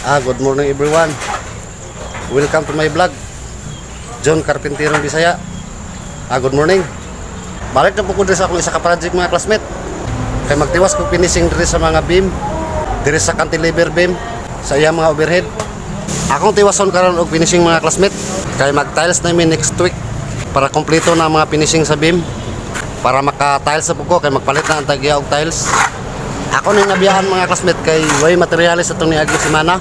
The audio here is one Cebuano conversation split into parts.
Good morning, everyone. Welcome to my vlog. John Carpintero Bisaya. Good morning. Balik na po ko diri sa akong isa ka project, mga classmate. Kay magtiwas ko finishing diri sa mga beam, diri sa cantilever beam, sa iyang mga overhead. Akong tiwason karon og finishing, mga classmate. Kay mag-tiles na mi next week para kompleto na ang mga finishing sa beam. Para maka-tiles sa ko kay magpalit na ang tag-iya og tiles. Ako ning nabiyaan, mga classmate, kay way materyales atong niagi semana.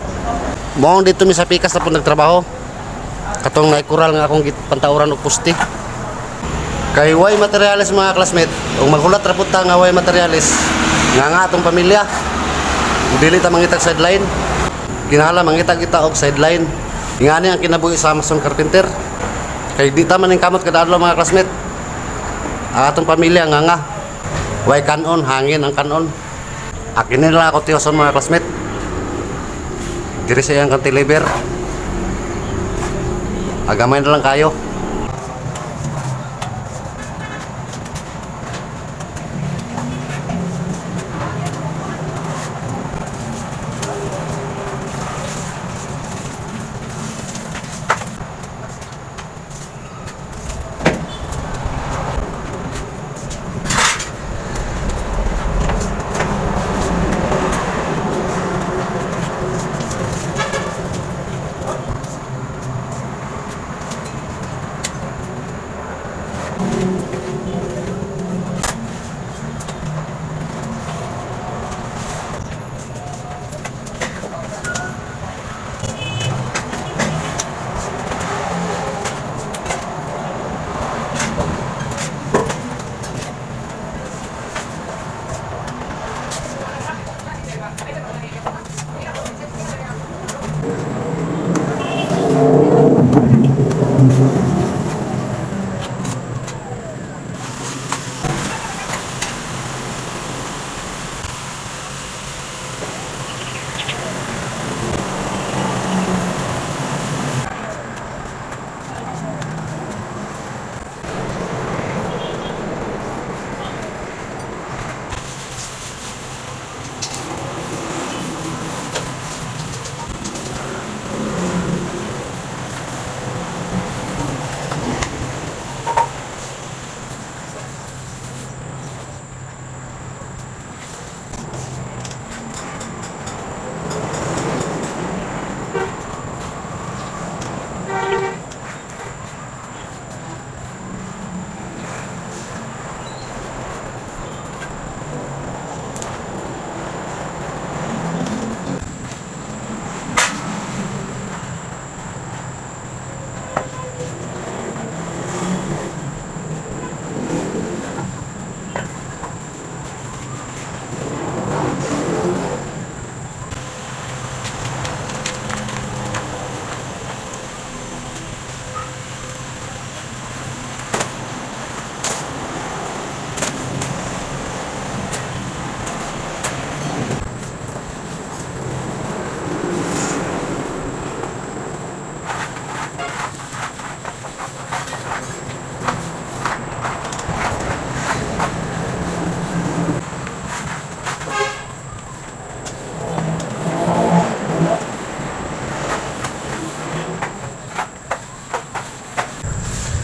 Mao didto mi sa pikas na po nagtrabaho. Katong naikural nga akong pantauran og poste. Kay way materyales, mga classmate, ug maghulat ra pud ta nga way materyales. Nga atong pamilya. Dili ta mangitag sideline. Kinahanglan mangitag kita og sideline. Ingani ang kinabuhi sa mason carpenter. Kay di ta man kamot kada adlaw, mga classmate. Ang atong pamilya nga nga. Way kanon, hangin ang kanon. Akin nila ako tiyoson, mga classmate. Diri sa iyang cantilever. Agamay na lang kayo.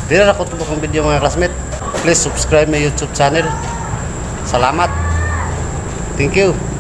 Dili na ko tubok ang video, mga classmate. Please subscribe my YouTube channel. Salamat. Thank you.